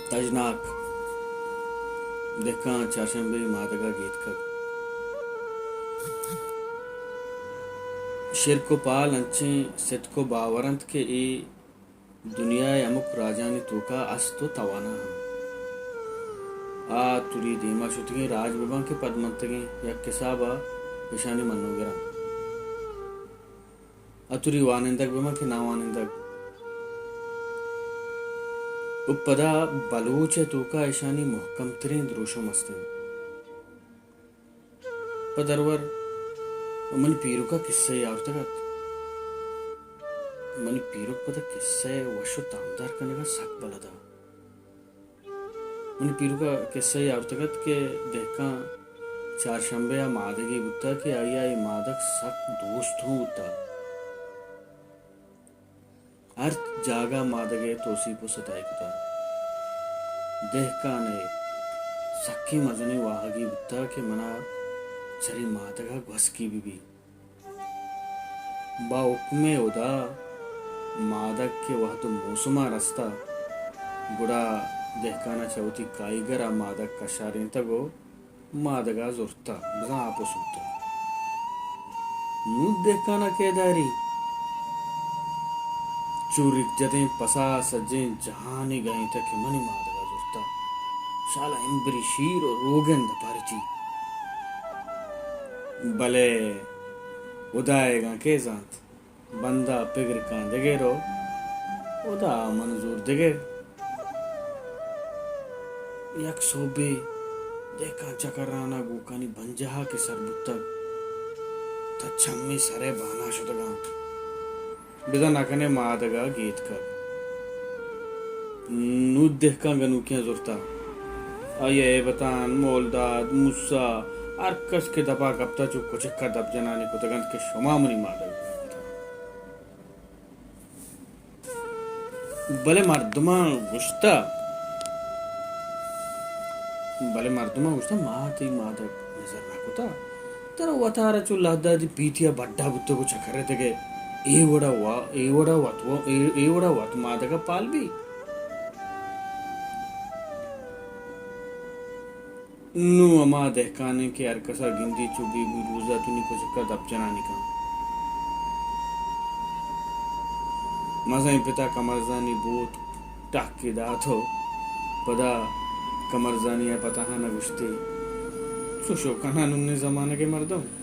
تژناک۔ دہکان چارشنبے ءِ مادگ ءَ گیتکگ۔ شرک ءُ پال انچیں ستک ءُ باور انت کہ اے دنیا ءِ ہمک راجانی توکا است ءُ توانا ہم۔ آ توری دیما شتگیں راج بباں کہ پدمنتگیں، یک حساب ءَ اشانی منوگراں۔ اتوری وانندگ بہ من کہ ناوانندگ۔ و پدا بلوچ ءِ توکا اشانی مھکم تریں دروشم است انت۔ پہ درور منی پیرک ءَ کسہ یے آورتگ ات۔ منی پیرک پدا کسہ ءِ وش و تامدار کنگ ءَ سک بلد ات۔ منی پیرک ءَ کسہ یے آورتگ ات کہ دہکان چارشنبے ءَ مادگے بوتگ کہ آئی ءَ اے مادگ سک دوست ہوں بوتگ۔ ہرچ جاگہ مادگ ءِ توسیپ و ستائے کتگ۔ دہکان ءِ سکیں مزنیں واہگے بوتگ کہ منا چرے مادگ ءَ گوسکی بہ بیت۔ با حکم ہدا مادگ کہ وہد و موسم ءَ رستہ، گڑا دہکان ءَ چہ وتی کائیگر ءَ مادگ کشارینتگ و مادگ ءَ زرتہ، بزاں آپس بوتہ۔ نوں دہکان ءَ کئے داری؟ چو ریک جتیں پسا سجیں جہانے گہینتہ کہ منی مادگ ءَ زرتہ۔ شالا امبری شیر و روگن دپارچی۔ بلے ہدائیگاں کئے زانت؟ بندہ پگر کاں دگر و ہدا منظور دگر۔ یک سہبے دہکان چکران ءَ گوکانی بنجاہ ءَ کہ سر بوتگ، تاں چمے سر ءِ بان ءَ شتگاں۔ بزاں نہ کنے مادگ ءَ گیتکگ۔ نوں دہکان گنوکیاں زرتہ۔ آئی ءَ ہیبتان، مولداد، موسی، ہر کس کہ دپ ءَ کپتہ، چو کچک ءَ دپ جنانی کتگ انت کہ شما منی مادگ ءَ زرتہ۔ بلے مردماں گوشتہ، بلے مردماں گوشتہ، ما تئی مادگ نظر نہ کتہ۔ ترا وتارا چو لہدادی پیتی ءَ بڈا بوتگ و چکرتگ ئے۔ اے وڑا وا-، اے وڑا وت و-، اے، اے وڑا وت مادگ ءَ پال بی۔ نوں ہما دہکانیں کہ ہر کس ءَ گندی چو بے بو روزاتونی کچک ءَ دپ جنانی کن۔ مزنیں پت ءَ کمرزانی بوت ٹہکے دات و پدا کمرزانی ءَ پتاہان ءَ گوشتی، چوشو کناں نونیں زمانگ ءِ مردم۔